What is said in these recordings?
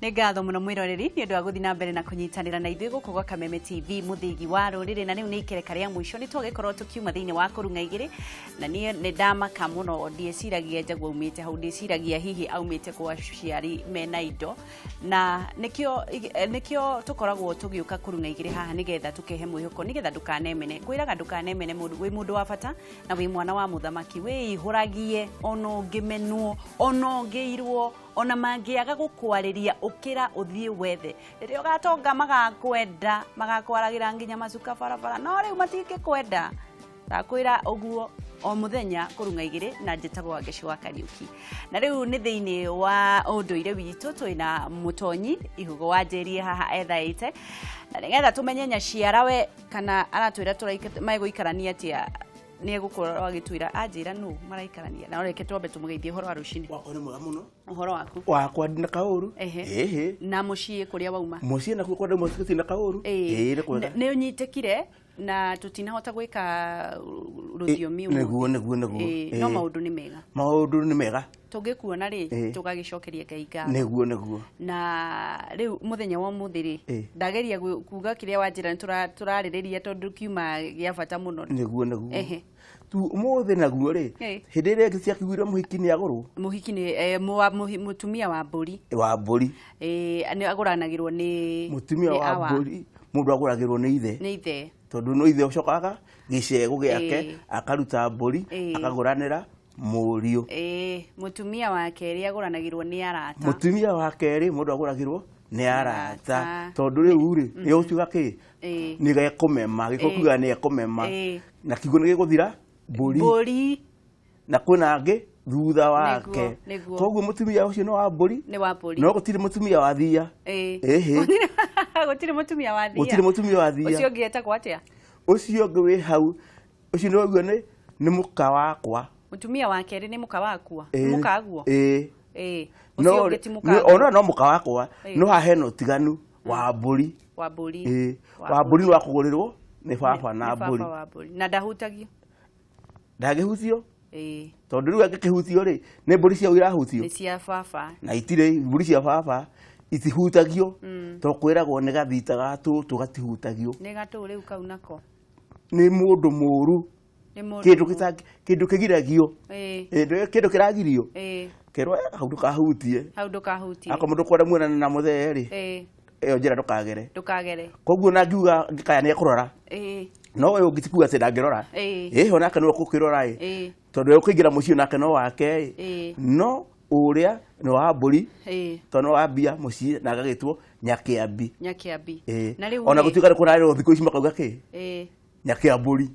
Nĩ ngatho mũno mwĩroreri nĩ ũndũ wa gũthiĩ na mbere na kũnyitanĩra na ithuĩ gũkũ gwa Kameme TV, mũthĩgi wa rũrĩrĩ. Na rĩu nĩ ikereka rĩa mũico, nĩ twagĩkorwo tũkiuma thĩinĩ wa kũrung'a igĩrĩ, na niĩ nĩ ndamaka mũno. Ndiĩciragia Njagua aumĩte hau, ndĩciragia hihi aumĩte kwa aciari mena indo, na nĩkĩo tũkoragwo tũgĩũka kũrung'a igĩrĩ haha nĩgetha tũkehe mwĩhoko, nĩgetha ndũkanemene. Ngwĩraga ndũkanemene mũndũ, wĩ mũndũ wa bata na wĩ mwana wa mũthamaki. Wĩihũragie ona ũngĩmenwo, ona ũngĩirwo, ona mangĩaga gũkwarĩria, ũkĩra ũthiĩ wethe. Rĩrĩa ũgatonga magakwenda, magakwaragĩra nginya macuka barabara, no rĩu matingĩkwenda. Ndakwĩra ũguo o mũthenya kũrung'a igĩrĩ, na njĩtagwo Wangeci wa Kariũki. Na rĩu nĩ thĩinĩ wa ũndũire witũ, twĩna mũtonyi Ihugo wa Njeri haha ethaĩte, na nĩgetha tũmenye nyaciarawe kana aratwĩra megũikarania atĩa, nĩ egũkorwo agĩtwĩra anjĩra nũ maraikarania. Na reke twambe tũmũgeithie. Ũhoro wa rũcinĩ? Wakwa nĩ mwega mũno. Ũhoro waku? Wakwa ndina kaũru. Ehe. Ĩhĩ. Na mũciĩ kũrĩa wauma? Mũciĩ nakuo kwa ndauma gũtirĩ kaũru. Ĩĩ, nĩ kwega. Nĩ ũnyitĩkire na tũtinahota gwĩka rũthiomi ũmũthĩ. Nĩguo. No maũndũ nĩ mega? Maũndũ nĩ mega. Tũngĩkuona rĩ, tũgagĩcokeria Ngai ngatho. Nĩguo. Na rĩu mũthenya wa ũmũthĩ rĩ, ndageria kuga kĩrĩa wanjĩra nĩ tũrarĩrĩria tondũ kiuma gĩa bata mũno. Nĩguo. Tu ũmũthĩ naguo rĩ, hĩndĩ ĩrĩa ĩngĩ ciakiguire mũhiki nĩ agũrwo. Mũhiki nĩ mũtumia wa mbũri. Wa mbũri. Nĩ agũranagĩrwo nĩ Mũtumia nĩ wa awa. mbũri mũndũ agũragĩrwo nĩ ithe. Nĩ ithe. Tondũ no ithe ũcokaga gĩcegũ gĩake, akaruta mbũri, akagũranĩra mũriũ. Mũtumia wa kerĩ agũranagĩrwo nĩ arata. Mũtumia wa kerĩ mũndũ agũragĩrwo nĩ arata. Arata. Tondũ rĩu rĩ, nĩ ũkiuga kĩ, nĩ gekũmema gĩkũ, kiuga nĩ ekũmema, na kiugo nĩ gĩgũthira mbũri. Mbũri. Na kwĩna angĩ thutha wake. Koguo mũtumia ũcio nĩ wa mbũri. Nĩ wa mbũri. No gũtirĩ mũtumia wa thia. Ĩhĩ. Gũtirĩ mũtumia wa thia. Gũtirĩ mũtumia wa thia. Ũcio ũngĩ etagwo atĩa? Ũcio ũngĩ wĩ hau, ũcio nĩ waigua nĩ mũka wakwa. Mũtumia wa kerĩ nĩ mũka wakua? Nĩ mũkaguo? Ĩĩ. Ũcio ũngĩ ti mũkaguo? Ona no mũka wakwa, no haha hena ũtiganu wa mbũri. Wa mbũri. Ĩĩ. Wa mbũri nĩ wa kũgũrĩrwo nĩ baba na Nĩ baba mbũri. Wa mbũri na ndahutagio? Ndangĩhutio, tondũ rĩu angĩkĩhutio rĩ, nĩ mbũri ciao irahutio. Nĩ cia baba. Na itirĩ mbũri cia baba itihutagio, tondũ kwĩragwo nĩ gathita ga tũtũ gatihutagio. Nĩ gatũ rĩu kau nako? Nĩ mũndũ mũũru. Nĩ mũndũ Kĩndũ mũũru. Kĩndũ kĩgiragio. Kĩndũ kĩragirio, kerwo, "Eh, hau ndũkahutie." Hau ndũkahutie. Akorwo mũndũ kwenda muonana na mũthee rĩ, ĩyo njĩra ndũkagere. Ndũkagere. Koguo na ngiuga ngĩkaya nĩ ekũrora, no ũyũ ũngĩ ti kuga atĩ ndangĩrora. Ĩho nake nĩwe ũkũkĩrora ĩ, tondũ ũkũingĩra mũciĩ nake no wake ĩ. No ũrĩa nĩ wa mbũri, tondũ no wambia mũciĩ na agagĩtwo nyakĩambi. Nyakĩambi. Ĩĩ. Na rĩu Ona rĩ, gũtuĩka nĩ kũrarĩrwo thikũ ici makauga kĩ, nyakĩambũri.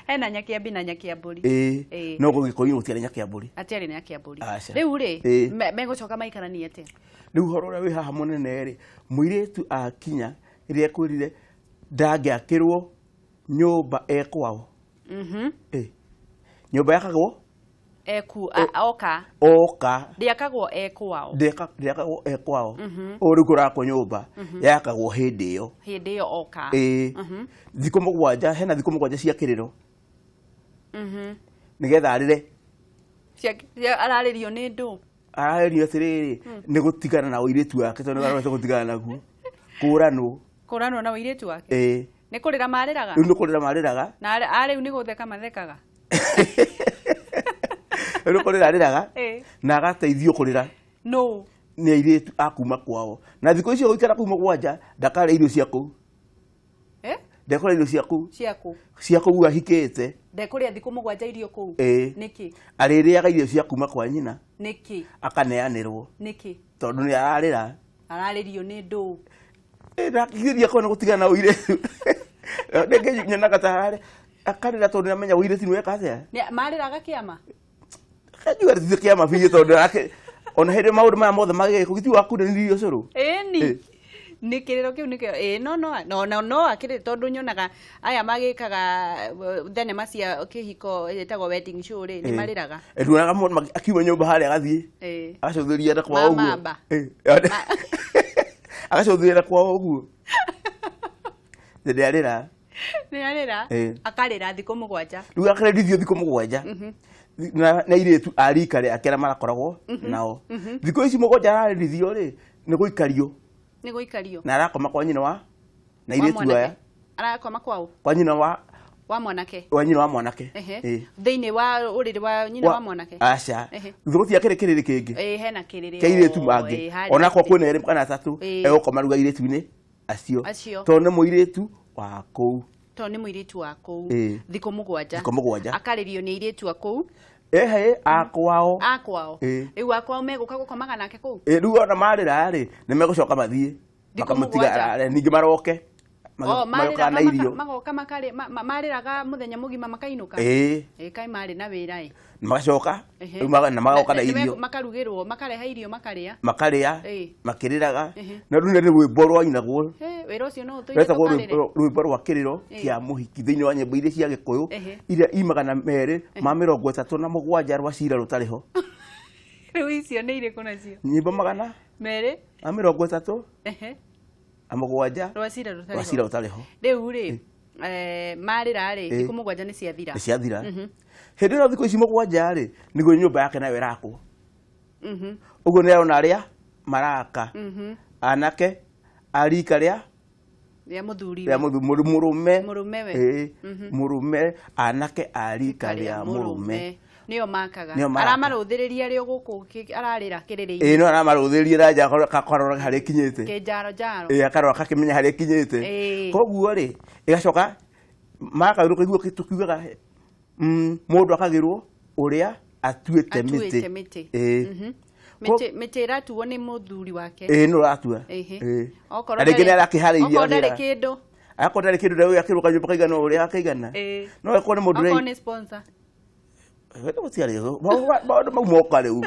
Hena nyakĩambi na nyakĩambũri. Ĩĩ. No gũgĩkũyũ gũtiarĩ nyakĩambũri. Atiarĩ nyakĩambũri. Aca. Rĩu rĩ, megũcoka maikaranie atĩa? Rĩu ũhoro ũrĩa wĩ haha mũnene rĩ, mũirĩtu akinya rĩrĩa ekwĩrire ndangĩakĩrwo nyũmba e kwao. Ĩ. Nyũmba yakagwo Eku oka. Oka. Ndĩakagwo e kwao? Ndĩakagwo e kwao. Ũũ rĩu kũrakwo nyũmba yakagwo hĩndĩ ĩyo. Hĩndĩ ĩyo oka. Ĩĩ. Thikũ 7, hena thikũ 7 cia kĩrĩro nĩgetha arĩre. Ararĩrio nĩ ndũ? Aragerio atĩrĩrĩ, nĩ gũtigana na ũirĩtu wake, tondũ nĩ gũtigana naguo, kũranwo. Kũranwo na ũirĩtu wake? Ĩĩ. Nĩ kũrĩra marĩraga? Rĩu nĩ kũrĩra marĩraga. Na rĩu nĩ gũtheka mathekaga? Rĩu nĩ kũrĩra arĩraga, na agateithio kũrĩra. Nũ? Nĩ airĩtu a kuma kwao. Na thikũ icio gũikara kũu 7, ndakarĩa irio cia kũu. Eh? Ndekũrĩa irio cia kũu. Cia kũ? Cia kũu ahikĩte. Ndekũrĩa thikũ 7 irio kũu? Ĩĩ. Nĩkĩ? Arĩrĩaga irio cia kuma kwa nyina. Nĩkĩ? Akaneanĩrwo. Nĩkĩ? Tondũ nĩ ararĩra. Ararĩrio nĩ ndũ? Ndakigeria kona gũtigana na ũirĩtu. Rĩngĩ nyonaga ta ararĩ akarĩra tondũ nĩamenya ũirĩtu nĩweka atĩa. Marĩraga kĩama? Kanjua ti kĩama biũ, tondũ ake ona hĩndĩ maũndũ maya mothe magĩgĩkwo gĩtirĩ wakundanĩirio ũcũrũ. Ĩni. Ĩ. Nĩ kĩrĩro kĩu nĩkĩo. Ĩ, no no no no no akĩrĩ, tondũ nyonaga aya magĩkaga thenema cia kĩhiko ĩtagwo wedding show rĩ, nĩ marĩraga. Nduonaga mũndũ akiuma nyũmba harĩa agathiĩ agacũthĩria na kwao ũguo. Mamamba. Agacũthĩria na kwao ũguo nĩ arĩra. Nĩ arĩra. Akarĩra thikũ 7. Rĩu akarĩrithio thikũ 7 na airĩtu a rika rĩake arĩa marakoragwo nao. Thikũ ici 7 ararĩrithio rĩ, Nĩ gũikario. Nĩ gũikario. Na arakoma kwa nyina wa na Wa airĩtu mwanake. aya. Arakoma kwao? Kwa nyina wa Wa mwanake. Wa nyina wa mwanake. Ehe. Ĩĩ. Thĩinĩ wa ũrĩrĩ wa nyina wa mwanake. Aca. Ehe. Gũtirĩ kĩrĩ kĩrĩrĩ kĩngĩ. Ĩĩ, hena kĩrĩrĩ. Kĩa airĩtu O, mangĩ. ĩĩ, harĩa Onakorwo gĩtĩ. kwĩna erĩ kana atatũ, egũkoma rĩu airĩtu-inĩ acio. Acio. Tondũ nĩ mũirĩtu wa kũu. Tondũ nĩ mũirĩtu wa kũu. Ĩĩ. Thikũ 7. Thikũ 7. Akarĩrio nĩ airĩtu a kũu. Ehe, a kwao. A kwao. Ĩĩ. Rĩu a kwao megũka gũkomaga nake kũu? Ĩĩ, rĩu ona marĩra rĩ, nĩ megũcoka mathiĩ. Thikũ Makamũtiga mũgwanja. arare, ningĩ maroke. O, Marokaga na marĩraga irio. magoka makarĩ, marĩraga mũthenya mũgima makainũka. Ĩĩ. Ĩĩ, kaĩ marĩ na wĩra ĩ. Magacoka, Ehe. rĩu na magoka na irio. Makarugĩrwo, makarehe irio makarĩa. Makarĩa, Ĩĩ. makĩrĩraga. Ehe. Na rĩu nĩ rwĩmbo rwainagwo. He, wĩra ũcio no ũtũire Rwetagwo tũkarĩre. rwĩmbo rwa kĩrĩro Ĩĩ. kĩa mũhiki thĩinĩ wa nyĩmbo iria cia Gĩkũyũ, Ehe. iria i 237 rwa cira rũtarĩ ho. Rĩu icio nĩ irĩkũ nacio? Nyĩmbo magana Merĩ. ma mĩrongo ĩtatũ Ehe. na mũgwanja Rwa cira rũtarĩ rwa ho. cira ũtarĩ ho. Rĩu rĩ, marĩra rĩ, Ĩĩ. thikũ 7 nĩ ciathira. Nĩ ciathira. Hĩndĩ ĩno thikũ ici 7 rĩ, nĩguo nyũmba yake nayo ĩrakwo. Ũguo nĩ arona arĩa maraka. Anake a rika rĩa Rĩa mũthuri rĩa we. mũrũme. Mũrũme we. Ĩĩ, mũrũme, anake a rika rĩa mũrũme. Nĩo makaga. Nĩo maraka. Aramarũthĩrĩria rĩo gũkũ ararĩra kĩrĩrĩ-inĩ. Ĩĩ, no aramarũthĩrĩria na nja akarora harĩa ĩkinyĩte. Kĩnjaro njaro. Ĩĩ, akarora akakĩmenya harĩa ĩkinyĩte. Ĩĩ. Koguo rĩ, ĩgacoka makagĩrwo kĩguo tũkiugaga, mũndũ akagĩrwo ũrĩa atuĩte mĩtĩ. Atuĩte mĩtĩ. Ĩĩ. Mĩtĩ, mĩtĩ ĩratuo nĩ mũthuri wake. Ĩĩ, nĩ ũratua. Ĩhĩ. Ĩĩ. Okorwo Na rĩngĩ ndarĩ nĩ arakĩharĩiria okorwo ndarĩ wĩra. kĩndũ. Akorwo ndarĩ kĩndũ, ndarĩ akĩrwo kanyũmba kaigana ũrĩa akaigana. Ĩĩ. No akorwo nĩ mũndũ Okorwo ũrĩa nĩ sponsor. Wenda gũtiarĩ ho. Maũndũ mau moka rĩu.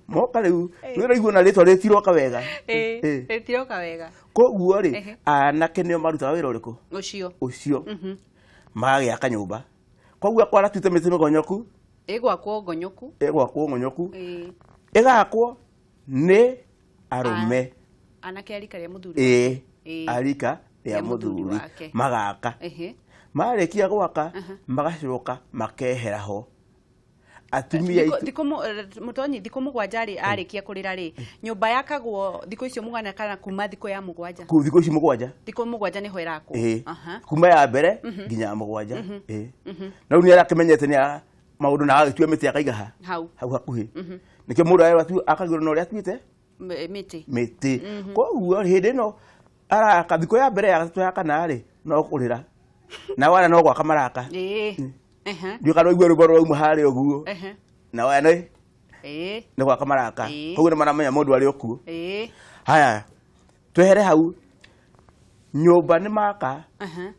Moka rĩu. Nĩ ũraigua na rĩtwa rĩtiroka wega. Ĩĩ, Ĩĩ. rĩtiroka wega. Koguo rĩ, Ehe. anake nĩo marutaga wĩra ũrĩkũ? Ũcio. Ũcio. Magagĩaka nyũmba. Koguo akorwo aratuĩte mĩtĩ mĩgonyoku. Ĩgwakwo ngonyoku. Ĩgwakwo ngonyoku. Ĩĩ. Ĩgakwo nĩ arũme. Anake a rika rĩa mũthuri. Ĩĩ. Ĩĩ. A rika rĩa Rĩa mũthuri mũthuri. wake. Magaka. Ehe. Marĩkia gwaka, magacoka makehera ho. Atumia Thikũ- aitũ. thikũ mũtonyi thikũ 7 rĩ, arĩkia kũrĩra rĩ, nyũmba yakagwo thikũ icio 7 kana kuma thikũ ya 7? Kuu thikũ ici 7. Thikũ 7 nĩho ĩrakwo. Ĩĩ. Aha. Kuma ya mbere nginya ya 7. Ĩĩ. Na rĩu nĩ arakĩmenyete nĩ maũndũ na agagĩtua mĩtĩ akaiga ha? Hau. Hau hakuhĩ. Nĩkĩo mũndũ arerwo akagĩrwo na ũrĩa atuĩte? Mĩtĩ. Mĩtĩ. Koguo hĩndĩ ĩno araka thikũ ya mbere ya gatatũ ya kana rĩ, no kũrĩra. Na wana no gwaka maraka. Ĩĩ. Ehe. Ndiũĩ kana ũraigua rwĩmbo rwauma harĩa ũguo. Ehe. Na wana nĩ Ĩĩ. nĩ gwaka maraka. Ĩĩ. Koguo nĩ maramenya mũndũ arĩ o kuo. Ĩĩ. Haya, twehere hau. Nyũmba nĩ maka. Aha.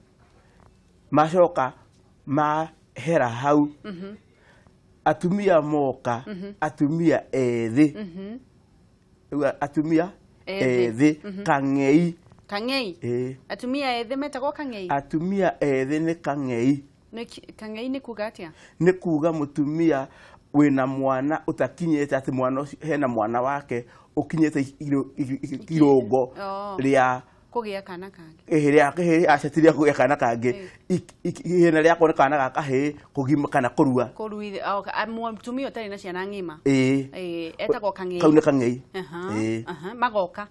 Macoka mahera hau. Atumia moka, atumia ethĩ. Rĩu atumia Ethĩ. ethĩ, kang'ei. Kang'ei? Ĩĩ. Atumia ethĩ metagwo kang'ei? Atumia ethĩ nĩ kang'ei. Nĩ kang'ei nĩ kuga atĩa? Nĩ kuga mũtumia wĩna mwana ũtakinyĩte atĩ mwana ũcio hena mwana wake ũkinyĩte irũngo Oh. rĩa Kũgĩa kana kangĩ. Ĩhĩ, rĩa kĩhĩ, aca ti rĩa kũgĩa kana kangĩ. Ihĩna rĩakwa nĩ kana ga kahĩĩ kũgima kana kũrua. Kũruithia, oh, mũtumia ũtarĩ na ciana ng'ima. Ĩĩ. Ĩĩ, etagwo kang'ei. Kau nĩ kang'ei. Aha, Ĩĩ. aha, magoka.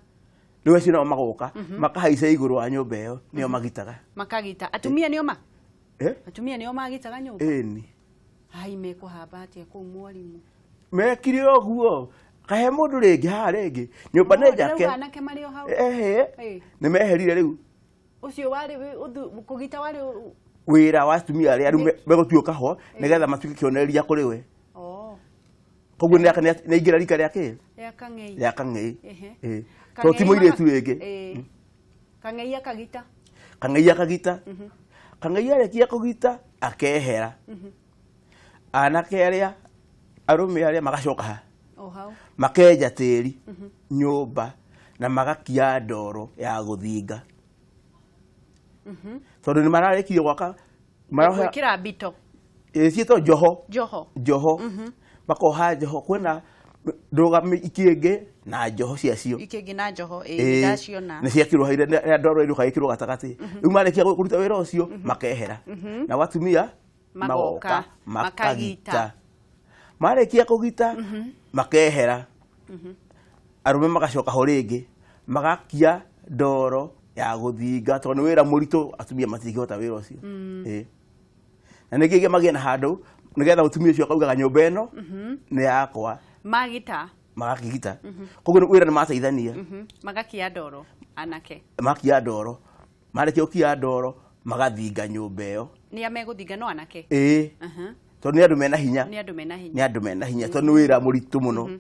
Rĩu acio nao magoka, makahaica igũrũ wa nyũmba ĩyo, nĩo magitaga. Makagita. Atumia nĩo ma? Eh? Atumia nĩo magitaga nyũmba? Ĩni. Ai, mekũhamba atĩa kũu mwarimũ? Mekire ũguo. Kahe mũndũ rĩngĩ haha rĩngĩ. Nyũmba nĩ No, njake. ndĩrauga anake marĩ o hau. Ehe. Ĩĩ. Nĩ meherire rĩu. Ũcio warĩ kũgita warĩ wĩra wa atumia arĩa rĩu megũtuĩka ho, nĩgetha matuĩke kĩonereria kũrĩ we. Oh. Koguo nĩ nĩ aingĩra rika rĩa kĩ? Rĩa kang'ei. Rĩa kang'ei. Ehe. Ĩĩ. Kang'ei Tondũ ti mũirĩtu rĩngĩ. Ĩĩ. Kang'ei akagita. Kang'ei akagita. Kang'ei arĩkia kũgita akehera. Anake arĩa arũme arĩa magacoka ha. O hau. Makenja tĩri nyũmba na magakia ndoro ya gũthinga. Tondũ nĩ mararĩkirie gwaka, maroha Gwĩkĩra mbito. Ĩĩ, ciĩtwo njoho. Njoho. Njoho. Makoha njoho, kwĩna ndũgami ikĩngĩ na njoho ciacio. Ikĩngĩ na njoho, ĩĩ, Ĩĩ, ndaciona. Nĩ ciekĩrwo hau, rĩrĩa ndoro ĩrũka ĩkĩrwo gatagatĩ. Rĩu marĩkia kũruta wĩra ũcio, makehera. Na atumia Magoka, magoka, makagita. makagita. Marĩkia kũgita, makehera. Arũme magacoka ho rĩngĩ magakia ndoro ya gũthinga tondũ nĩ wĩra mũritũ, atumia matingĩhota wĩra ũcio. Ĩĩ. Na nĩngĩ magĩe na handũ nĩgetha mũtumia ũcio akaugaga nyũmba ĩno nĩ yakwa. Magita. Magakĩgita. Koguo wĩra nĩ mateithania. Magakia ndoro anake. Makia ndoro. Marĩkia gũkia ndoro magathinga nyũmba ĩyo. Nĩ a megũthinga no anake? Ĩĩ. Tondũ nĩ andũ mena hinya. Nĩ andũ mena hinya. Nĩ andũ mena hinya tondũ nĩ wĩra mũritũ mũno.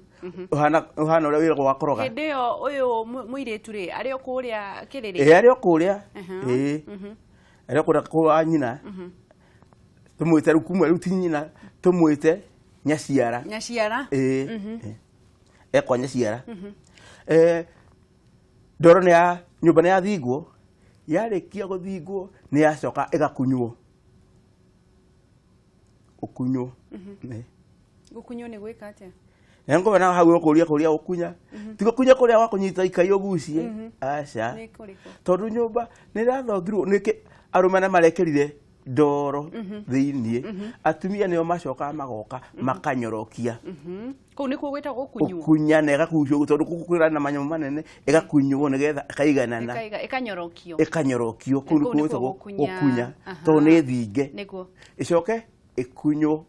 Ũhana ũrĩa wĩra wa kũroga. Hĩndĩ ĩyo ũyũ mũirĩtu rĩ arĩ o kũrĩa kĩrĩrĩ? Ĩĩ arĩ o kũrĩa. Ĩĩ. Arĩ o kũrĩa kwa nyina. Tũmwĩte rĩu kuma rĩu ti nyina, tũmwĩte nyaciara. Nyaciara? Ĩĩ. Ekwa nyaciara. Ndoro nĩ ya nyũmba nĩ yathingwo, yarĩkia gũthingwo nĩ yacoka ĩgakunywo. Gũkunywo. Gũkunywo nĩ gwĩka atĩa? Na ngombe na hau ũkũria kũria gũkunya. Ti gũkunya kũrĩa wa kũnyita ikai ũgucie. Aca. Tondũ nyũmba nĩ ĩrathongirwo nĩ arũme na marekerire ndoro thĩiniĩ. Atumia nĩo macokaga magoka makanyorokia. Kũu nĩkuo gwĩtagwo gũkunywo. Gũkunya na ĩgakucio tondũ kũu kwĩna na manyamũ manene ĩgakunywo nĩgetha ĩkaiganana. Ĩkanyorokio. Ĩkanyorokio kũu nĩkuo gwĩtagwo gũkunya tondũ nĩ thinge. Nĩguo. Ĩcoke ĩkunywo.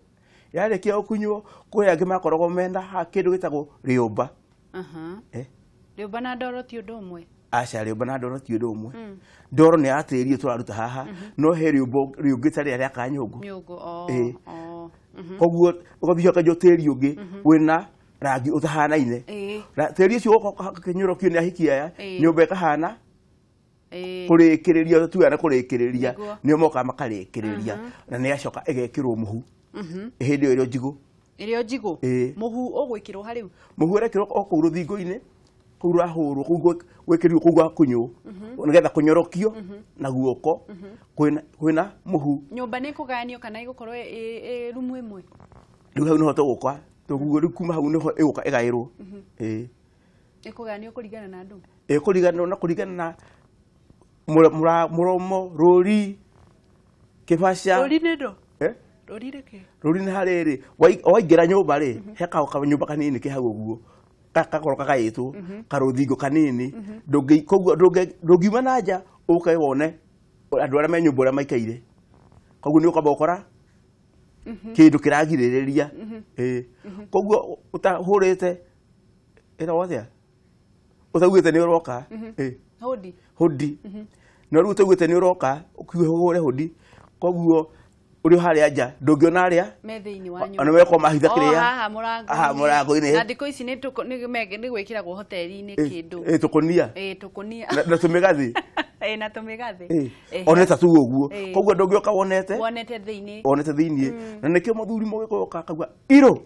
Yarĩkia gũkunywo kwĩ angĩ makoragwo mena kĩndũ gĩtagwo rĩũmba. Rĩũmba na ndoro ti ũndũ ũmwe? Aca, rĩũmba na ndoro ti ũndũ ũmwe. Ndoro nĩ ya tĩri tũraruta haha, no he rĩũmba rĩũngĩ ta rĩrĩa rĩa kanyũngũ. Nyũngũ, Koguo ũgathiĩ ũkenjwo tĩri ũngĩ wĩna rangi ũtahanaine. Tĩri ũcio ũkĩnyũrũkio nĩ ahiki aya, nyũmba ĩkahana kũrĩkĩrĩria, tuga na kũrĩkĩrĩria, nĩo mokaga makarĩkĩrĩria na nĩ yacoka ĩgekĩrwo mũhu. Hĩndĩ ĩyo ĩrĩ o njigũ. Ĩrĩ o njigũ? Mũhu ũgwĩkĩrwo ha rĩu? Mũhu ũrekĩrwo o kũu rũthingo-inĩ, kũu rũrahũrwo, kũu gwĩkĩrirwo kũu gwakunywo, nĩgetha kũnyorokio na guoko, kwĩna mũhu. Nyũmba nĩ ĩkũgayanio kana ĩgũkorwo ĩ rumu ĩmwe? Rĩu hau nĩho tũgũka, tũguo rĩu kuma hau nĩho ĩgũka ĩgaĩrwo. Ĩĩ. Ĩkũgayanio kũringana na andũ? Ĩkũringana na kũringana na mũromo, rũri, kĩbaca. Rũri nĩ ndũ? Rũri nĩ kĩ? Rũri nĩ harĩrĩ, waingĩra nyũmba rĩ, he kanyũmba kanini ke hau ũguo, gakorwo kagaĩtwo, karũthingo kanini, koguo ndũngiuma na nja ũke wone andũ arĩa me nyũmba ũrĩa maikaire. Koguo nĩ ũkamba gũkora kĩndũ kĩragirĩrĩria. Koguo ũtahũrĩte ĩragwo atĩa? Ũtaugĩte nĩ ũroka. Hũndi. Hũndi. No rĩu ũtaugĩte nĩ ũroka, ũkiuge hũre hũndi. Koguo ũrĩ harĩa nja ndũngĩona arĩa me thĩinĩ wa nyũmba. Ona mekwo mahitha kĩrĩa. Haha mũrango-inĩ. Haha mũrango-inĩ. Na thikũ ici nĩ gwĩkĩragwo hoteli-inĩ kĩndũ. Tũkũnia. Tũkũnia. Na tũmĩgathĩ. Na tũmĩgathĩ. One ta tu ũguo. Koguo ndũngĩũka wonete. Wonete thĩinĩ. Wonete thĩinĩ. Na nĩkĩo mũthuri mũgĩkũyũ okaga akauga irũ.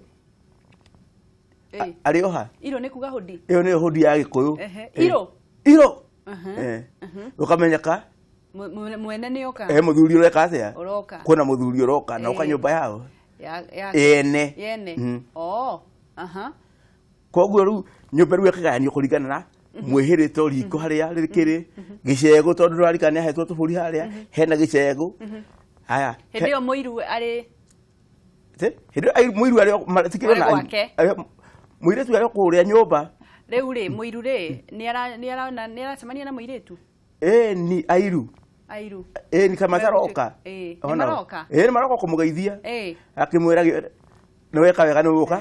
Arĩ oha. Irũ nĩ kuga hũndi. Ĩyo nĩyo hũndi ya Gĩkũyũ. Irũ. Irũ. Ũkamenyeka. Mwene nĩ oka. Mũthuri ũreka atĩa? Ũroka. Kwĩna mũthuri ũroka na ũka nyũmba yao. Ene. Yene. Koguo rĩu nyũmba rĩu ĩkagayanio kũringana na mwĩhĩrĩto riko harĩa rĩkĩrĩ, gĩcegũ tondũ ndũrarikana nĩ ahetwo tũbũri harĩa, hena gĩcegũ. Haya. Hĩndĩ ĩyo mũiru arĩ Hĩndĩ ĩyo mũiru arĩ tikĩrĩ na mũirĩtu arĩ kũrĩa nyũmba. Rĩu rĩ mũiru rĩ nĩ aracemania na mũirĩtu? Ni airu. Airu. Ni kama taroka. Nĩ maroka? Nĩ maroka kũmũgeithia. Akĩmwĩra nĩ weka wega nĩ ũgũka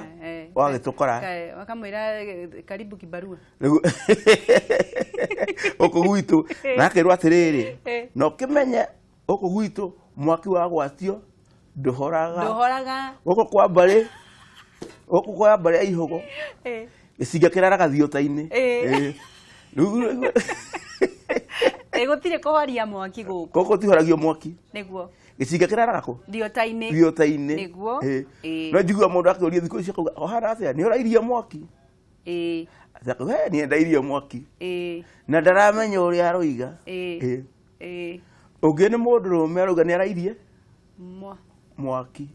wagĩtũkora. Wakamwĩra karibu kibarua. Rĩu gũkũ gwitũ na akĩrwo atĩrĩrĩ, na ũkĩmenye gũkũ gwitũ mwaki wa gwatio ndũhoraga. Ndũhoraga. Gũkũ kwa mbarĩ, gũkũ kwa mbarĩ ya Ihũgũ. Gĩcinga kĩraraga thiota-inĩ. Rĩu Gũtirĩ kũhoria mwaki gũkũ. Gũkũ tihoragio mwaki. Nĩguo. Gĩcinga kĩraraga kũ? Thiota-inĩ. Thiota-inĩ. Nĩguo. No njiguaga mũndũ akĩũria thikũ ici akauga, ũhana atĩa? Nĩ ũrairie mwaki? Akauga, niĩ ndairie mwaki. Na ndaramenya ũrĩa aroiga. Ũngĩ nĩ mũndũrũme arauga nĩ arairie mwaki.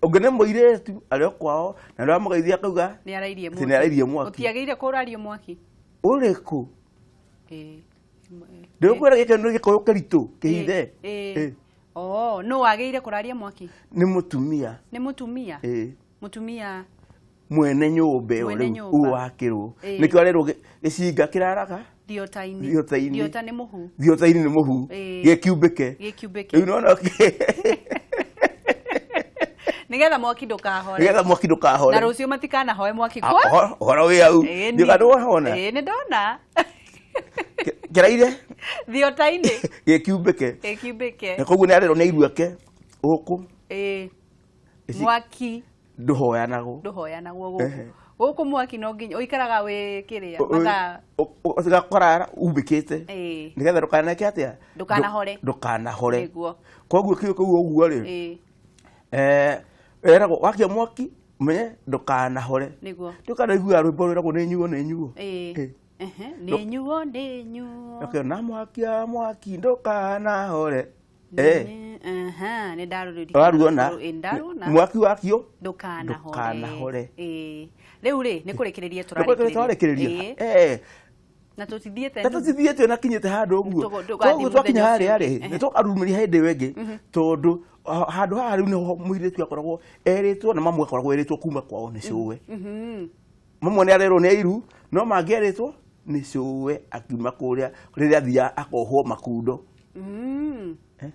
Ũngĩ nĩ mũirĩtu arĩ o kwao na ndĩramũgeithia akauga Nĩ arairie atĩ nĩ arairie mwaki. Gũtiagĩrĩire kũrario mwaki. Ũrĩkũ? Ndĩgũkwĩra gĩkĩ nĩ gĩkũyũ kĩritũ kĩhithe. Nũ wagĩrĩire kũraria mwaki? Nĩ mũtumia. Nĩ mũtumia? Mũtumia. Mwene nyũmba ĩyo Mwene rĩu nyũmba. ũyũ wakĩrwo. Ĩĩ. Nĩkĩo arerwo gĩcinga kĩraraga Thiota-inĩ. Thiota-inĩ. Thiota nĩ mũhu. Thiota-inĩ nĩ mũhu. Ĩĩ. Gĩkiumbĩke. Gĩkiumbĩke. Rĩu nona Nĩgetha mwaki ndũkahore. Nĩgetha mwaki ndũkahore. Na rũciũ matikanahoe mwaki Ah, kwa. Ũhoro wĩ hau. Ĩĩ, Ndiũka nĩwahona. Ĩĩ, nĩ ndona. Kĩraire Thiota-inĩ. Gĩkiumbĩke. Gĩkiumbĩke. Na koguo nĩ arerwo nĩ airu ake gũkũ Ĩĩ. Mwaki ndũhoyanagwo. Ndũhoyanagwo gũkũ. Ehe. Gũkũ mwaki no nginya ũikaraga wĩ kĩrĩa mathaa. Ũgakorara umbĩkĩte. Ĩĩ. Nĩgetha ndũkaneke atĩa? Ndũkanahore. Ndũkanahore. Nĩguo. Koguo kĩu kĩu ũguo rĩ. Ĩĩ. Eragwo wakia mwaki umenye ndũkanahore. Nĩguo. Ndũkanaigua rwĩmbo rwĩragwo nĩ nyuo nĩ nyuo. Ĩĩ. Ĩĩ. Ehe. Nĩ nyuo nĩ nyuo. Nakĩo na mwaki wa mwaki ndũkanahore. Eh. Aha, nĩ ndarũrĩria. Waruona? Ĩĩ, ndarũona. Mwaki wakio Ndũkanahore. Ndũkanahore. Ĩĩ. Rĩu rĩ, nĩ kũrĩkĩrĩria tũrarekereria. tũrarĩkĩrĩria. Eh. Na tũtithiĩte Na tũtithiĩte na kinyĩte handũ ũguo. Tũgathiĩ Koguo twakinya mũthenya harĩa ũcio rĩ, ũngĩ. nĩ tũkarumĩria hĩndĩ ĩyo ĩngĩ tondũ handũ haha rĩu nĩho mũirĩtu akoragwo erĩtwo na mamwe akoragwo erĩtwo kuma kwao nĩ cũwe. Mamwe nĩ arerwo nĩ airu no mangĩ erĩtwo nĩ cũwe akiuma kũrĩa rĩrĩa athiaga akohwo makundo. Eh?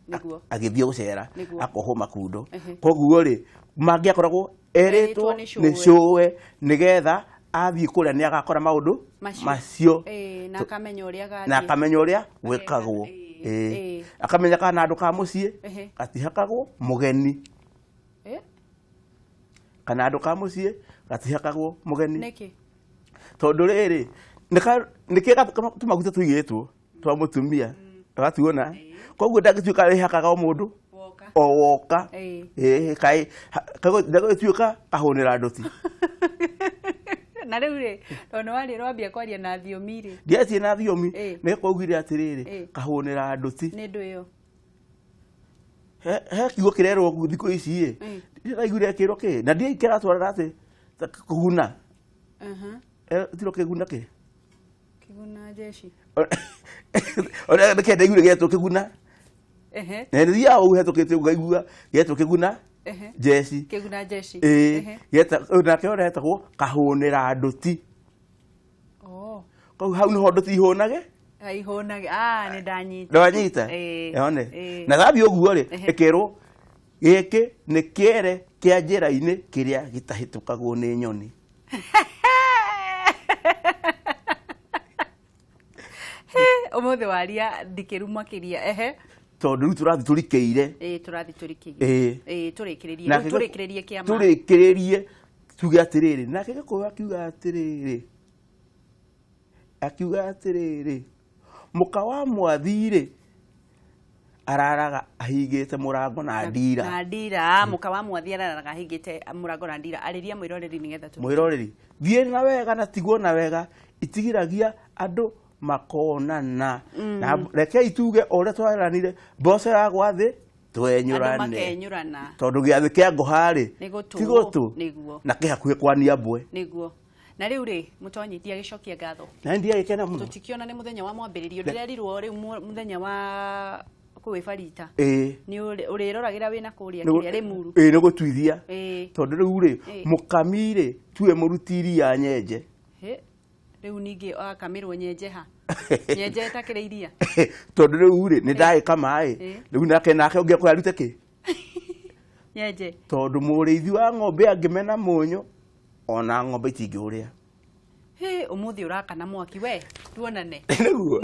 Nĩguo. Agĩthiĩ gũcera Nĩguo. akohwo makundo. Ehe. Koguo rĩ mangĩ akoragwo erĩtwo Erĩtwo nĩ nĩ cũwe. cũwe nĩgetha athiĩ kũrĩa nĩ agakora maũndũ Macio. macio. Ĩĩ, na akamenya ũrĩa agathiĩ. Na akamenya ũrĩa gwĩkagwo. Ĩĩ. Ĩĩ. Ĩĩ. Akamenya kana andũ ka mũciĩ Ehe. gatihakagwo mũgeni. Ĩ? Kana andũ ka mũciĩ gatihakagwo mũgeni. Nĩkĩ? Tondũ rĩrĩ nĩkĩ tũmaguta tũigĩtwo twa mũtumia ũgatuona koguo ndangĩtuĩka rĩhakaga o mũndũ Woka. o woka. Ĩĩ. Ĩĩ, kaĩ ndagũtuĩka kahũnĩra ndũti. Na rĩu rĩ, tondũ nĩ warĩ wambia kwaria na thiomi rĩ. Ndiatie na thiomi. Ĩĩ. Nĩ kwaugire atĩrĩrĩ Ĩĩ. kahũnĩra ndũti. Nĩ ndũ ĩyo. He kiugo kĩrerwo thikũ ici ĩ Ĩĩ. ndĩraiguire kĩrwo kĩ na ndiĩ kĩratwarana atĩ ta kũguna. Aha. Tiro kĩguna kĩ Kĩguna jeshi. Ona nĩkĩ ndaiguire gĩetwo kĩguna. Ehe. Na nĩthiaga ũguo hetũkĩte ngaigua gĩetwo kĩguna Ehe. jeshi. Kĩguna jeshi. Ĩĩ. Ehe. Nake ũrĩa etagwo kahũnĩra ndũti. Oh. Kau hau nĩho ndũti ihũnage. Ihũnage. Ah, nĩ ndanyita. Ndwanyita? Ĩĩ. Yone. Ĩĩ. Na thambi ũguo rĩ Ehe. ĩkerwo gĩkĩ nĩ kĩere kĩa njĩra-inĩ kĩrĩa gĩtahĩtũkagwo nĩ nyoni. Ũmũthĩ waria ndikĩru makĩria. Ehe. Tondũ rĩu tũrathiĩ tũrikĩire. Ĩĩ, tũrathiĩ tũrikĩire. Ĩĩ. Ĩĩ, tũrĩkĩrĩrie. Nake Rĩu tũrĩkĩrĩrie kĩama. Tũrĩkĩrĩrie tuge atĩrĩrĩ nake Gĩkũyũ akiuga atĩrĩrĩ akiuga atĩrĩrĩ mũka wa mwathi rĩ araraga ahingĩte mũrango na ndira. Na ndira, mũka wa mwathi araraga ahingĩte mũrango na ndira. Arĩria mwĩroreri nĩgetha tũ. Mwĩroreri thiĩ na wega na tigwo na wega itigiragia andũ makonana. Na rekei tuge o ũrĩa twaranire mboco yagwa thĩ Andũ twenyũrane. makenyũrana. Tondũ gĩathĩ kĩa ngũha rĩ Nĩ gũtũ. ti gũtũ. Nĩguo. Na kĩ hakuhĩ kwania mbwe. Nĩguo. Na rĩu rĩ, mũtonyi ndiagĩcokia ngatho. Na ndiagĩkena mũno. Tũtikĩona nĩ mũthenya wa mwambĩrĩrio. Ndĩrerirwo rĩu mũthenya wa kwĩbarita. Ĩĩ. Nĩ ũrĩroragĩra wĩna kũrĩa kĩrĩa Rĩmuru. Ĩĩ, nĩ gũtuithia. Ĩĩ. Tondũ rĩu rĩ Ĩĩ. mũkami rĩ tuwe mũruti iria nyenje. Hĩ, rĩu ningĩ akamĩrwo nyenje ha? Nyenje ĩtakĩrĩ iria. Tondũ rĩu rĩ nĩ ndagĩkama ĩ. Ĩĩ. Rĩu nake ũngĩ akũhe arute kĩ? Nyenje. Tondũ mũrĩithi wa ng'ombe angĩmena mũnyũ ona ng'ombe itingĩũrĩa. Hĩ, ũmũthĩ ũrakana mwaki we, tuonane. Nĩguo.